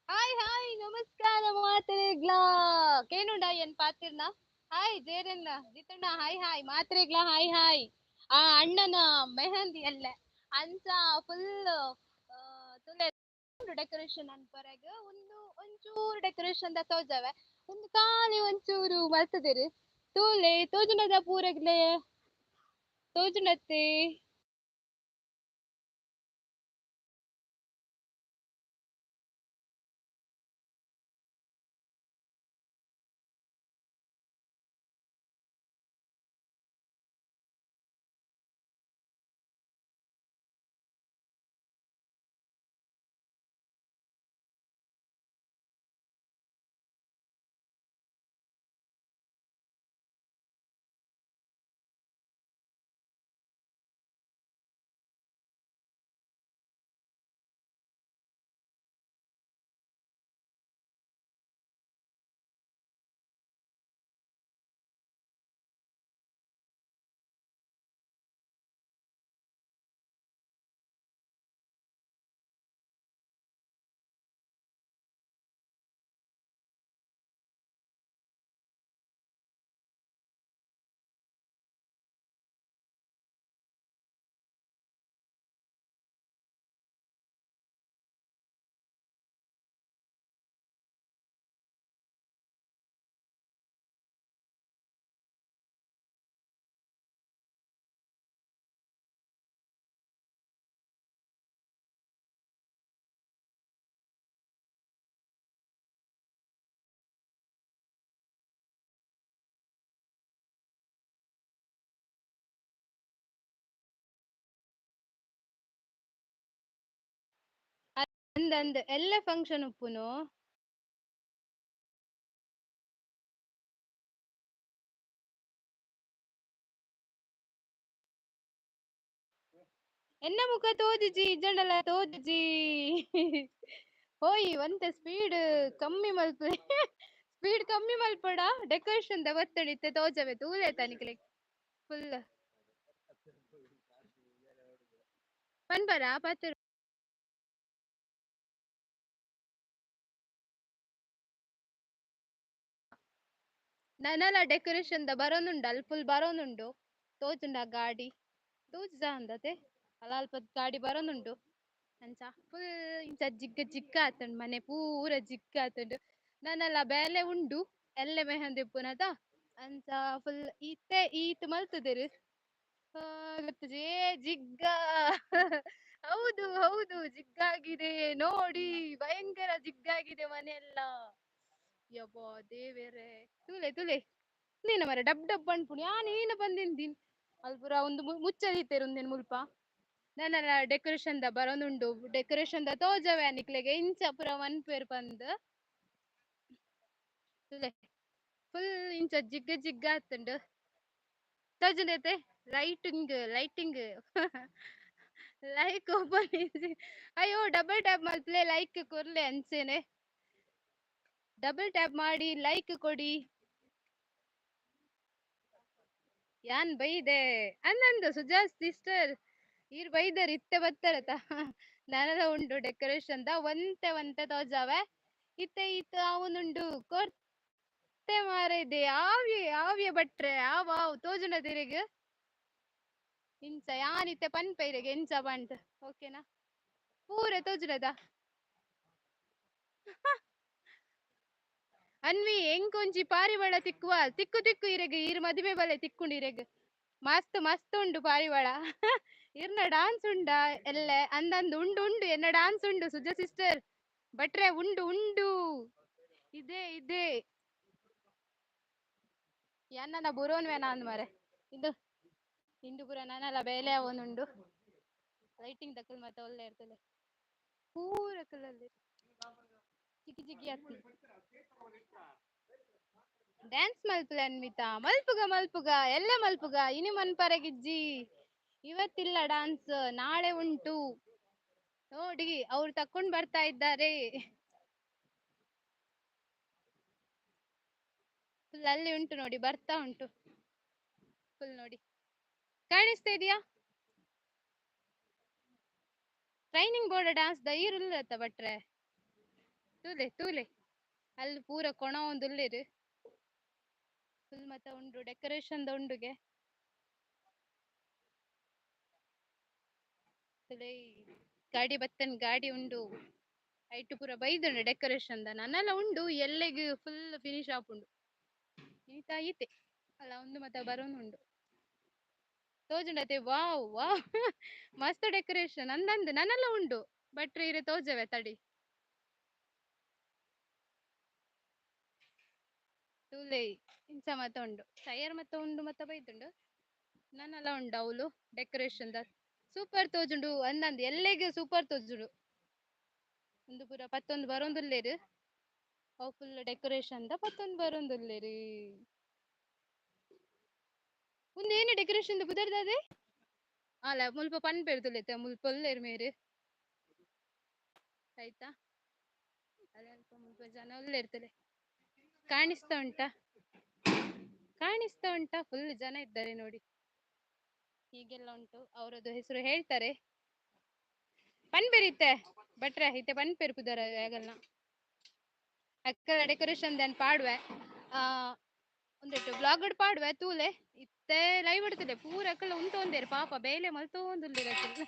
Hi hi ನಮಸ್ಕಾರ ಮಾತ್ರೆಗ್ಲಾ ಕೇನುಂಡ ಏನ್ ಪಾತಿರ್ನ. ಹಾಯ್ ಜೇರನ್ನ ಜಿತಣ್ಣ ಹಾಯ್ ಹಾಯ್ ಮಾತ್ರೆಗ್ಲಾ ಹಾಯ್ ಹಾಯ್. ಆ ಅಣ್ಣನ ಮೆಹಂದಿ ಅಲ್ಲೇ ಅಂಚ ಫುಲ್ ತುಲೆ ಡೆಕೋರೇಷನ್ ಅನ್ಪರಾಗ ಒಂದು ಒಂಚೂರು ಡೆಕೋರೇಷನ್ ದ ತೋಜವೆ ಒಂದು ಖಾಲಿ ಒಂಚೂರು ಮಲ್ತದೆರ್ ತೂಲೆ ತೋಜುನದ ಪೂರೆಗ್ಲೆ ತೋಜುನತ್ತೆ. ಅಂದ್ ಅಂದ್ ಎಲ್ಲ ಫಂಕ್ಷನ್ ಉಪ್ಪುನು. ಎನ್ನ ಮುಖ ತೋಜುಜಿ ಇಜ್ಜಂಡಲ ತೋಜುಜಿ. ಹೋಯ್ ಒಂತೆ ಸ್ಪೀಡ್ ಕಮ್ಮಿ ಮಲ್ಪು ಸ್ಪೀಡ್ ಕಮ್ಮಿ ಮಲ್ಪಡ ಡೆಕೋರೇಷನ್ ದ ಬತ್ತಡಿ ಇತ್ತೆ ತೋಜವೆ ತೂಲೆ ತನಿಕ್ಲೆ ಫುಲ್ ಪನ್ಪರ ಪತ್ತರ. ನನಲ ಡೆಕೋರೇಷನ್ ದ ಬರೋನುಂಡು ಅಲ್ ಫುಲ್ ಬರೋನುಂಡು ತೋಜುಂಡ ಗಾಡಿ ತೋಜುಜ ಅಂದತೆ ಅಲ ಅಲ್ಪ ಗಾಡಿ ಬರೋನುಂಡು ಅಂಚ ಫುಲ್ ಇಂಚ ಜಿಗ್ಗ ಜಿಗ್ಗ ಆತುಂಡು ಮನೆ ಪೂರ ಜಿಗ್ಗ ಆತುಂಡು. ನನಲ ಬೇಲೆ ಉಂಡು ಎಲ್ಲೆ ಮೆಹಂದಿ ಉಪ್ಪುನತ ಅಂಚ ಫುಲ್ ಇತ್ತೆ ಈತ್ ಮಲ್ತುದೆರ್. ಗೊತ್ತುಜಿ ಏ ಜಿಗ್ಗ ಹೌದು ಹೌದು ಜಿಗ್ಗಾಗಿದೆ ನೋಡಿ ಭಯಂಕರ ಜಿಗ್ಗಾಗಿದೆ ಮನೆಯೆಲ್ಲ. ಯಬ್ಬಾ ದೇವೆರೆ ತೂಲೆ ತೂಲೆ ನೀನ ಮರ ಡಬ್ ಡಬ್ ಪನ್ಪುಂಡು ಯಾನ್ ಏನ ಬಂದಿಂದಿನ್ ಅಲ್ ಪೂರ ಉಂದು ಮುಚ್ಚದಿತ್ತೆರ್ ಉಂದೆನ್ ಮುಲ್ಪ. ನನಲ ಡೆಕೋರೇಷನ್ ದ ಬರೋನುಂಡು ಡೆಕೋರೇಷನ್ ದ ತೋಜವೆ ನಿಕ್ಲೆಗ್ ಎಂಚ ಪೂರ ಮನ್ಪುವೆರ್ ಪಂದ್. ತೂಲೆ ಫುಲ್ ಇಂಚ ಜಿಗ್ಗ ಜಿಗ್ಗ ಆತುಂಡು. ತೋಜುಂಡತೆ ಲೈಟಿಂಗ್ ಲೈಟಿಂಗ್ ಲೈಕ್ ಓಪನ್ ಅಯ್ಯೋ ಡಬಲ್ ಟ್ಯಾಪ್ ಮಲ್ಪಲೆ ಲೈಕ್ ಕೊರ್ಲೆ ಅಂಚೆನೆ ಡಬಲ್ ಟ್ಯಾಪ್ ಮಾಡಿ ಲೈಕ್ ಕೊಡಿ. ಯಾನ್ ಬೈದೆ ಅಂದಂದು ಸುಜಾಸ್ ಸಿಸ್ಟರ್ ಈರ್ ಬೈದರ್ ಇತ್ತೆ ಬತ್ತರತ. ನನಲ ಉಂಡು ಡೆಕೋರೇಷನ್ ದ ಒಂತೆ ಒಂತೆ ತೋಜಾವೆ ಇತ್ತೆ ಈತ್ ಆವೊಂದುಂಡು ಕೊರ್ತೆ ಮಾರಾಯ್ದೆ ಆವ್ಯೆ ಆವ್ಯೆ ಭಟ್ರೆ ಆವ್ ಆವ್ ತೋಜುಂಡ ಇರೆಗ್ ಇಂಚ ಯಾನ್ ಇತ್ತೆ ಪನ್ಪೆ ಇರೆಗ್ ಎಂಚ ಪಂದ್ ಓಕೆನಾ ಪೂರ ತೋಜುಂಡದ. ಅನ್ವಿ ಎಂಕೊಂಜಿ ಪಾರಿವಾಳ ತಿಕ್ಕುವ ತಿಕ್ಕು ತಿಕ್ಕು ಇರೆಗ್ ಈರ್ ಮದಿಮೆ ಬಲೆ ತಿಕ್ಕುಂಡು ಇರೆಗ್ ಮಸ್ತ್ ಮಸ್ತ್ ಉಂಡು ಪಾರಿವಾಳ. ಇರ್ನ ಡಾನ್ಸ್ ಉಂಡ ಎಲ್ಲೆ ಅಂದಂದು ಉಂಡು ಉಂಡು ಎನ್ನ ಡಾನ್ಸ್ ಉಂಡು ಸುಜ ಸಿಸ್ಟರ್ ಭಟ್ರೆ ಉಂಡು ಉಂಡು ಇದೆ ಇದೆ. ಯಾನನ ಬುರೋನ್ವೆ ನಾನ್ ಮಾರೆ ಇಂದು ಇಂದು ಪೂರ ನನಲ ಬೇಲೆ ಅವನುಂಡು ಲೈಟಿಂಗ್ ದಕಲ್ ಮಾತ ಒಲ್ಲೆ ಇರ್ತದೆ ಪೂರ ಕಲಲ್ಲಿ ಜಿಗಿ ಜಿಗಿ ಆತ್ಂಡ್. ಡ್ಯಾನ್ಸ್ ಮಲ್ಪುಲೆ ಅನ್ವಿತಾ ಮಲ್ಪುಗ ಮಲ್ಪುಗ ಎಲ್ಲ ಮಲ್ಪುಗ ಇನಿ ಮನ್ಪರಗಿಜ್ಜಿ ಇವತ್ತಿಲ್ಲ ಡಾನ್ಸ್ ನಾಳೆ ಉಂಟು. ನೋಡಿ ಅವ್ರು ತಕೊಂಡ್ ಬರ್ತಾ ಇದ್ದಾರೆ. ಫುಲ್ ಅಲ್ಲಿ ಉಂಟು ನೋಡಿ ಬರ್ತಾ ಉಂಟು ಫುಲ್ ನೋಡಿ ಕಾಣಿಸ್ತಾ ಇದೆಯಾ? ಟ್ರೈನಿಂಗ್ ಬೋರ್ಡ್ ಡಾನ್ಸ್ ದ ಈರುಲ್ಲತ್ತ ಭಟ್ರೆ. ತೂಲೆ ತೂಲೆ ಅಲ್ಲ್ ಪೂರ ಕೊನೊವೊಂದುಲ್ಲೆರ್. ಫುಲ್ ಮಾತ ಉಂಡು ಡೆಕೊರೇಷನ್ ದ ಉಂಡುಗೆ. ತೂಲೆ ಗಾಡಿ ಬತ್ತನ್ ಗಾಡಿ ಉಂಡು. ಐಟ್ ಪೂರ ಬೈದ್ಂಡ್ ಡೆಕೊರೇಷನ್ ದ ನನಲ ಉಂಡು ಎಲ್ಲೆಗ್ ಫುಲ್ ಫಿನಿಶ್ ಆಪುಂಡು. ಇನಿತ ಈತೆ ಅಲ್ಲ ಉಂದು ಮಾತ ಬರೊಂದುಂಡು. ತೋಜುಂಡತೆ ವಾವ್ ವಾವ್ ಮಸ್ತ್ ಡೆಕೊರೇಷನ್ ಅಂದಂದ್ ನನಲ ಉಂಡು ಭಟ್ರೆ ಇರೆ ತೋಜವೆ ತಡಿ. ತೂಲೆ ಇಂಚ ಮಾತ ಉಂಡು ಟೈರ್ ಮಾತ ಉಂಡು ಮಾತ ಬೈದುಂಡು ನನಲ ಉಂಡು ಅವ್ಲು ಡೆಕೊರೇಷನ್ ದ ಸೂಪರ್ ತೋಜುಂಡು ಅಂದಂದ್ ಎಲ್ಲೆಗ್ ಸೂಪರ್ ತೋಜುಂಡು. ಉಂದು ಪೂರ ಪತ್ತೊಂದು ಬರೊಂದುಲ್ಲೆರ್ ಅವು ಫುಲ್ ಡೆಕೊರೇಷನ್ ದ ಪತ್ತೊಂದು ಬರೊಂದುಲ್ಲೆರ್. ಉಂದು ಏನ ಡೆಕೊರೇಷನ್ ದ ಪುದರ್ ದಾದೆ? ಅಲ್ಲ ಮುಲ್ಪ ಪನ್ಪೆರ್ ತೂಲೆ ಮುಲ್ಪ ಉಲ್ಲೆರ್ ಮೇರ್. ಆಯ್ತಾ ಅಲ್ಪ ಮುಲ್ಪ ಜನ ಉಲ್ಲೆರ್ ತೂಲೆ. ಕಾಣಿಸ್ತಾ ಉಂಟಾ? ಕಾಣಿಸ್ತಾ ಉಂಟಾ? ಫುಲ್ ಜನ ಇದ್ದಾರೆ ನೋಡಿ. ಹೀಗೆಲ್ಲ ಉಂಟು ಅವರದ್ದು ಹೆಸರು ಹೇಳ್ತಾರೆ. ಪನ್ಪೆರ್ ಇತ್ತೆ ಭಟ್ರೆ ಇತ್ತೆ ಪನ್ಪೆರ್ ಪುದರ್ ಆಗಲ್ನ. ಅಕ್ಕಲ ಡೆಕೊರೇಷನ್ ದಾನ್ ಪಾಡುವೆ. ಆ ಉಂದೆಟ್ ವ್ಲಾಗ್ ಡ್ ಪಾಡುವೆ ತೂಲೆ. ಇತ್ತೆ ಲೈವ್ ತೂಲೆ ಪೂರ ಅಕಲ್ನ ಉಂತೊಂದೆರ್ ಪಾಪ ಬೇಲೆ ಮಲ್ತೊಂದುಲ್ಲೆರ್ ಅಕುಲು.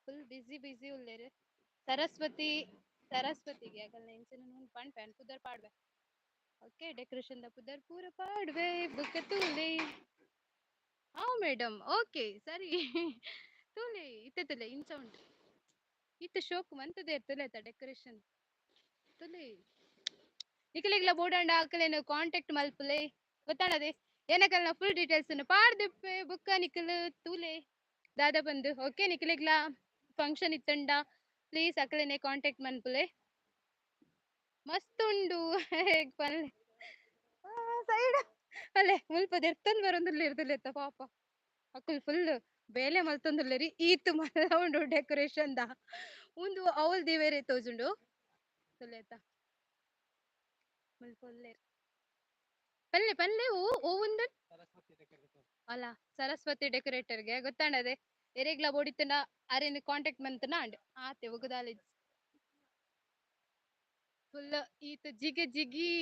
ಫುಲ್ ಬಿಸಿ ಬಿಸಿ ಉಲ್ಲೆರ್. ಸರಸ್ವತಿ ಸರಸ್ವತಿಗೆ ಅಕಲ್ನ ಎಂಚಿನ ಪನ್ಪೆ ಯಾನ್ ಪುದರ್ ಪಾಡುವೆ. ಓಕೆ ಡೆಕೊರೇಷನ್ ದ ಪುದರ್ ಪೂರ ಪಾಡುವೆ ಬೊಕ ತೂಲೆ. ಹಾವ್ ಮೇಡಮ್ ಓಕೆ ಸರಿ. ತೂಲೆ ಇತ್ತೆ ತೂಲೆ ಇಂಚ ಉಂಟು. ಇತ್ತೆ ಶೋಕು ಮಂತುದೆರ್ ತೂಲೆ ಅತ ಡೆಕೊರೇಷನ್ ತೂಲೆ. ನಿಕಲೆಗ್ಲ ಬೋಡಾಂಡ ಅಕಲೆನ್ ಕಾಂಟ್ಯಾಕ್ಟ್ ಮಲ್ಪುಲೆ ಗೊತ್ತಾಂಡದೆ ಏನಕಲ್ನ ಫುಲ್ ಡೀಟೇಲ್ಸ್ ನ್ ಪಾಡ್ದಿಪ್ಪೆ ಬೊಕ್ಕ ನಿಕುಲು ತೂಲೆ ದಾದ ಪಂದ್ ಓಕೆ ನಿಕಲೆಗ್ಲ ಫಂಕ್ಷನ್ ಇತ್ತುಂಡ ಪ್ಲೀಸ್ ಅಕಲೆನೆ ಕಾಂಟ್ಯಾಕ್ಟ್ ಮನ್ಪುಲೆ. ಮಸ್ತ್ ಉಂಡು ಪನ್ಲೆ ಸೈಡ್ ಅಲ್ಲೇ ಮುಲ್ಪ ದೆರ್ತೊಂದು ಬರೊಂದುಲ್ಲೆರ್ ತೂಲೆತ್ತ ಪಾಪ. ಅಕುಲು ಫುಲ್ ಬೇಲೆ ಮಲ್ತೊಂದುಲ್ಲೆರ್ ಈತ್ ಮಲ್ಲ ಉಂಡು ಡೆಕೊರೇಷನ್ ದ ಉಂದು ಅವ್ಲು ದೀವೆರೆ ತೋಜುಂಡು ತೂಲೆ ಅತ ಮುಲ್ಪ ಉಲ್ಲೆರ್. ಪಲ್ಲೆ ಪಲ್ಲೆ ಓ ಓ ಉಂದು ಅಲ್ಲ ಸರಸ್ವತಿ ಡೆಕೊರೇಟರ್ ಗೆ ಗೊತ್ತಾಂಡದೆ ಎರೆಗ್ಲ ಬೋಡಿತ್ತುಂಡ ಅರೆನ್ ಕಾಂಟ್ಯಾಕ್ಟ್ ಮಂತುಂಡ ಆಂಡ್ ಆತೆ ಒಗದಾಲ ಇಜ್ಜಿ. ಫುಲ್ ಈತ್ ಜಿಗಿ ಜಿಗಿ.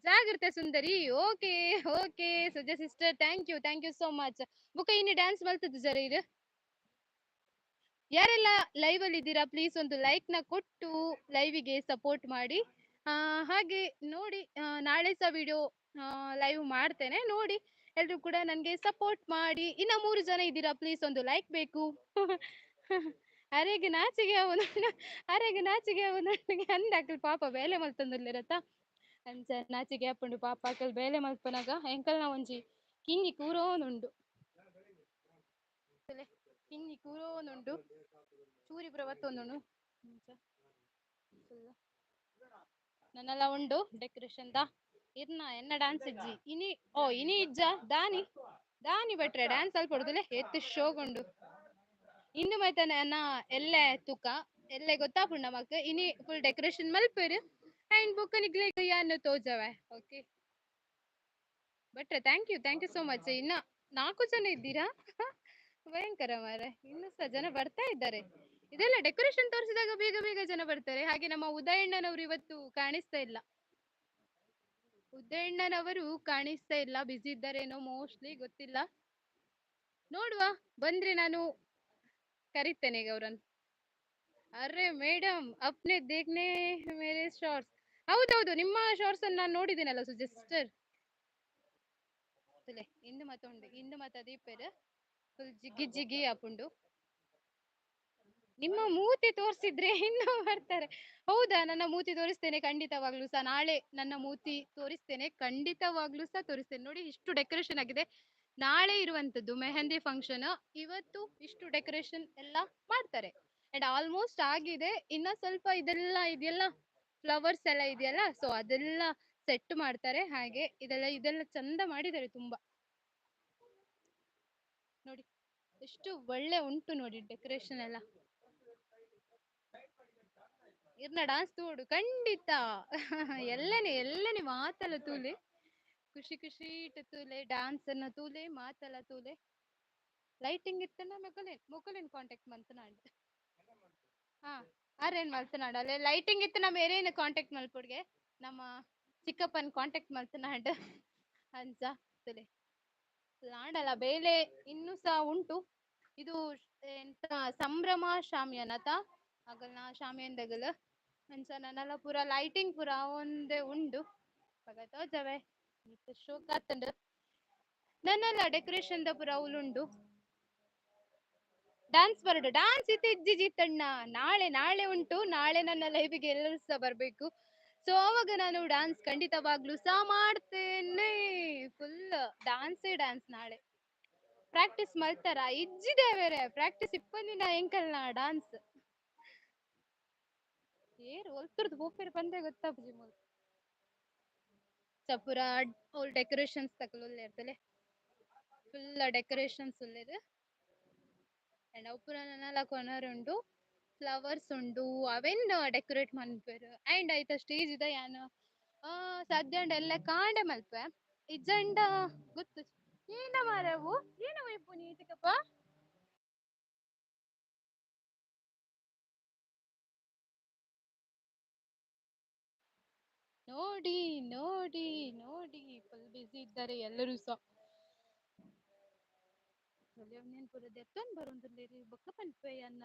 ಜಾಗ್ರತೆ ಸುಂದರಿ. Okay okay Suja sister thank you so much. ಬೊಕ ಇನಿ ಡ್ಯಾನ್ಸ್ ಮಲ್ತುದುಜರ ಇರ್? ಯಾರೆಲ್ಲ ಲೈವ್ ಅಲ್ಲಿ ಇದ್ದೀರಾ ಪ್ಲೀಸ್ ಒಂದು ಲೈಕ್ ನ ಕೊಟ್ಟು ಲೈವಿಗೆ ಸಪೋರ್ಟ್ ಮಾಡಿ. ಹಾಗೆ ನೋಡಿ ನಾಳೆ ಸಹ ವಿಡಿಯೋ ಲೈವ್ ಮಾಡ್ತೇನೆ ನೋಡಿ ಎಲ್ರು ಕೂಡ ನನ್ಗೆ ಸಪೋರ್ಟ್ ಮಾಡಿ. ಇನ್ನ 3 ಜನ ಇದ್ದೀರಾ ಪ್ಲೀಸ್ ಒಂದು ಲೈಕ್ ಬೇಕು. ಅರೆಗೆ ನಾಚಿಗೆ ಅವನು ಅರೆಗೆ ನಾಚಿಗೆ ಅವನು ಅಂದಾಕಲ್ ಪಾಪ ಬೇಲೆ ಮಲ್ತೊಂದುಲ್ಲೆರತ್ತ ಅಂಚ ನಾಚಿಗೆ ಆಪುಂಡು ಪಾಪ ಅಕಲ್ ಬೇಲೆ ಮಲ್ಪನಗ ಎಂಕಲ್ನ ಒಂಜಿ ಕಿನ್ನಿ ಕೂರೋನುಂಡು ಕಿನ್ನಿ ಕೂರೋನುಂಡು ಚೂರಿ ಪೂರ ಬತ್ತೊಂದುಂಡು ಅಂಚ ನನ್ನಲ ಉಂಡು ಡೆಕೊರೇಷನ್ ದ ಇರ್ನ ಎನ್ನ ಡ್ಯಾನ್ಸ್ ಇಜ್ಜಿ ಇನಿ ಓ ಇನಿ ಇಜ್ಜ ದಾನಿ ದಾನಿ ಭಟ್ರೆ ಡ್ಯಾನ್ಸ್ ಅಲ್ಪ ಹೊಡ್ದುಲೆ ಎತ್ತು ಶೋಗುಂಡು ಇಂದು ಮಾತ ನನ್ನ ಎಲ್ಲೆ ತೂಕ ಎಲ್ಲೆ ಗೊತ್ತಾಪುಂಡು ನಮಕ್ ಇನಿ ಫುಲ್ ಡೆಕೊರೇಷನ್ ಮಲ್ಪೆರ್ ಅಂಡ್ ಬೊಕ್ಕ ನಿಕ್ಲೆಗ್ ಯಾನ್ ತೋಜವೆ ಓಕೆ ಭಟ್ರೆ thank you so much. ಇನ್ನ 4 ಜನ ಇದ್ದೀರಾ? ಭಯಂಕರ ಮಾರ್ರೆ, ಇನ್ನು ಸಹ ಜನ ಬರ್ತಾ ಇದ್ದಾರೆ. ಇದೆಲ್ಲ ಡೆಕೋರೇಷನ್ ತೋರಿಸಿದಾಗ ಬೇಗ ಬೇಗ ಜನ ಬರ್ತಾರೆ. ಹಾಗೆ ನಮ್ಮ ಉದಯಣ್ಣನವರು ಇವತ್ತು ಕಾಣಿಸ್ತಾ ಇಲ್ಲ, ಉದಯಣ್ಣನವರು ಕಾಣಿಸ್ತಾ ಇಲ್ಲ, ಬ್ಯುಸಿ ಇದ್ದಾರೇನೋ ಮೋಸ್ಟ್ಲಿ, ಗೊತ್ತಿಲ್ಲ. ನೋಡುವ, ಬಂದ್ರೆ ನಾನು ಕರೀತೇನೆ ಈಗ ಅವರನ್ನು. ಅರೆ ಮೇಡಮ್ ಅಪ್ನೆ ದೇಖ್ನೆ ಮೇರೆ ಶಾರ್ಟ್ಸ್. ಹೌದೌದು, ನಿಮ್ಮ ಶಾರ್ಟ್ಸ್ ಅನ್ನು ನಾನು ನೋಡಿದ್ದೇನಲ್ಲ ಸುಜಾ ಸಿಸ್ಟರ್. ಇಂದು ಮತ ಉಂಡು, ಇಂದು ಮತ ದೀಪೆರ್ ಫುಲ್ ಜಿಗ್ಗಿ ಜಿಗ್ಗಿ ಆಪುಂಡು. ನಿಮ್ಮ ಮೂತಿ ತೋರಿಸಿದ್ರೆ ಇನ್ನೂ ಬರ್ತಾರೆ. ಹೌದಾ, ನನ್ನ ಮೂತಿ ತೋರಿಸ್ತೇನೆ ಖಂಡಿತವಾಗ್ಲೂ ಸಹ. ನಾಳೆ ನನ್ನ ಮೂತಿ ತೋರಿಸ್ತೇನೆ, ಖಂಡಿತವಾಗ್ಲೂ ಸಹ ತೋರಿಸ್ತೇನೆ. ನೋಡಿ ಇಷ್ಟು ಡೆಕೋರೇಷನ್ ಆಗಿದೆ. ನಾಳೆ ಇರುವಂತದ್ದು ಮೆಹಂದಿ ಫಂಕ್ಷನ್, ಇವತ್ತು ಇಷ್ಟು ಡೆಕೋರೇಷನ್ ಎಲ್ಲ ಮಾಡ್ತಾರೆ. ಅಂಡ್ ಆಲ್ಮೋಸ್ಟ್ ಆಗಿದೆ, ಇನ್ನ ಸ್ವಲ್ಪ ಇದೆಲ್ಲ ಇದೆಯಲ್ಲ, ಫ್ಲವರ್ಸ್ ಎಲ್ಲ ಇದೆಯಲ್ಲ, ಸೊ ಅದೆಲ್ಲ ಸೆಟ್ ಮಾಡ್ತಾರೆ. ಹಾಗೆ ಇದೆಲ್ಲ ಇದೆಲ್ಲ ಚಂದ ಮಾಡಿದ್ದಾರೆ ತುಂಬಾ. ನೋಡಿ ಎಷ್ಟು ಒಳ್ಳೆ ಉಂಟು ನೋಡಿ ಡೆಕೋರೇಷನ್ ಎಲ್ಲ. ಇರ್ನ ಡಾನ್ಸ್ ತೋಡು ಖಂಡಿತ. ಎಲ್ಲನೆ ಎಲ್ಲನೆ ಮಾತಲ್ಲ ತೂಲೆ, ಖುಷಿ ಖುಷಿ ಇಟ್ಟು ತೂಲೆ, ಡಾನ್ಸ್ ಅನ್ನ ತೂಲೆ, ಮಾತಲ್ಲ ತೂಲೆ. Lighting ಇತ್ತನ ಮೊಕಲೇನ್ ಮೊಕಲೇನ್ contact ಮಂತನ. ಹಾ, ಅರೇನ್ ಮಲ್ತನಾಡ ಅಲ್ಲೇ ಲೈಟಿಂಗ್ ಇತ್ತು. ನಮ್ಮ ಏರೇನು ಕಾಂಟ್ಯಾಕ್ಟ್ ಮಲ್ಪೊಡ್ಗೆ, ನಮ್ಮ ಚಿಕ್ಕಪ್ಪನ ಕಾಂಟ್ಯಾಕ್ಟ್ ಮಲ್ತನಾಡ್ ಅಂಚ ತುಲೆ. ಆಂಡಲ ಬೇಲೆ ಇನ್ನು ಸಹ ಉಂಟು. ಇದು ಎಂತ ಸಂಭ್ರಮ ಶಾಮಿಯಾನತ ಅಗಲ್ನ ಶಾಮಿಯಾನದಗಲ್. ಅಂಚ ನನಲ ಪೂರ ಲೈಟಿಂಗ್ ಪೂರ ಒಂದೇ ಉಂಡು. ಅಪಗ ತೋಜವೆ. ಇತ್ತೆ ಶೋಕ್ ಆತುಂಡು. ನನಲ ಡೆಕೋರೇಷನ್ ದ ಪೂರ ಅವ್ಲುಂಡು. ಡಾನ್ಸ್ ಬರಡು, ಡಾನ್ಸ್ ಇತ್ತೆ ಇಜ್ಜಿ ಜೀತಣ್ಣ, ನಾಳೆ ನಾಳೆ ಉಂಟು. ನಾಳೆ ನನ್ನ ಲೈಫಿಗೆ ಎಲ್ಲರೂ ಸಹ ಬರ್ಬೇಕು. ಸೊ ಅವಾಗ ನಾನು ಡಾನ್ಸ್ ಖಂಡಿತವಾಗ್ಲೂ ಸಹ ಮಾಡ್ತೇನೆ. ಫುಲ್ ಡಾನ್ಸೇ ಡಾನ್ಸ್. ನಾಳೆ ಪ್ರಾಕ್ಟೀಸ್ ಮಲ್ತಾರ ಇಜ್ಜಿದೆ ಬೇರೆ ಪ್ರಾಕ್ಟೀಸ್ ಇಪ್ಪಂದಿನ ಎಂಕಲ್ನ ಡಾನ್ಸ್. ಏರ್ ಒಲ್ತುರ್ದು ಪೋಪೆರ್ ಪಂದೆ ಗೊತ್ತಾಪುಜಿ ಮೂಲು. ಪೂರ ಅವ್ಲು ಡೆಕೋರೇಷನ್ಸ್ ತಕಲ್ ಉಲ್ಲೆರ್ತಲೆ, ಫುಲ್ ಡೆಕೋರೇಷನ್ಸ್ ಉಲ್ಲೆರ್. ಅಂಡ್ ಅವು ಪೂರ ನನಲ ಕೊನರೆ ಉಂಡು, ಫ್ಲವರ್ಸ್ ಉಂಡು, ಅವೆನ್ ಡೆಕೋರೇಟ್ ಮನ್ಪುವೆರ್. ಅಂಡ್ ಐತ ಸ್ಟೇಜ್ ದ ಯಾನ್ ಸಾಧ್ಯ ಉಂಡು ಎಲ್ಲ ಕಾಂಡೆ ಮಲ್ಪುವೆ, ಇಜ್ಜಂಡ ಗೊತ್ತುಜಿ. ಏನ ಮಾರೆ ಅವು ಏನ ಒಯ್ಪುನಿ ಚಿಕ್ಕಪ್ಪ? ನೋಡಿ ನೋಡಿ ನೋಡಿ, ಫುಲ್ ಬ್ಯುಸಿ ಇದ್ದಾರೆ ಎಲ್ಲರೂ ಸಹ. ಪೂರ ದೆತ್ತೊಂದು ಬರೊಂದುಲ್ಲೆರ್ ಬೊಕ್ಕ ಪನ್ಪೆ ಯಾನ್.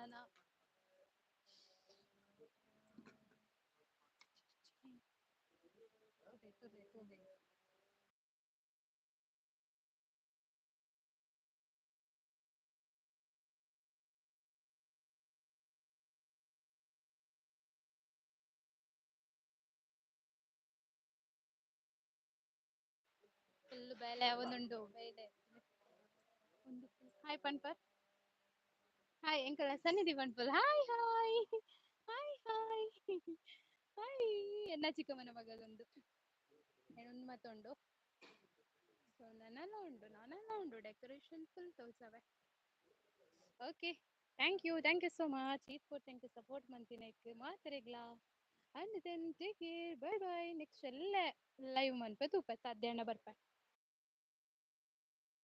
ಫುಲ್ ಬೇಲೆ ಆವೊಂದುಂಡು ಬೇಲೆ. ಹಾಯ್ ಪನ್ಪರ್, ಹಾಯ್ ಎಂಕಲ್ನ ಸನ್ನಿಧಿ ಪನ್ಪಲ್. Hi hi hi hi hi. ಎನ್ನ ಚಿಕ್ಕಮ್ಮನ ಮಗಲುಂದು ಉಂದು ಮಾತ ಉಂಡು. ಸೊ ನನಲ ಉಂಡು, ನನಲ ಉಂಡು ಡೆಕೋರೇಷನ್ ಫುಲ್ ತೋಜಾವೆ. Okay, thank you, thank you so much. ಈತ್ ಪೊರ್ತು ಎಂಕ್ ಸಪೋರ್ಟ್ ಮಂತಿನೈಕ್ ಮಾತೆರೆಗ್ಲಾ. And then take care, bye bye. Next ಎಲ್ಲೆ ಲೈವ್ ಮನ್ಪೆ ತೂಪೆ, ಸಾಧ್ಯ ಬರ್ಪೆ.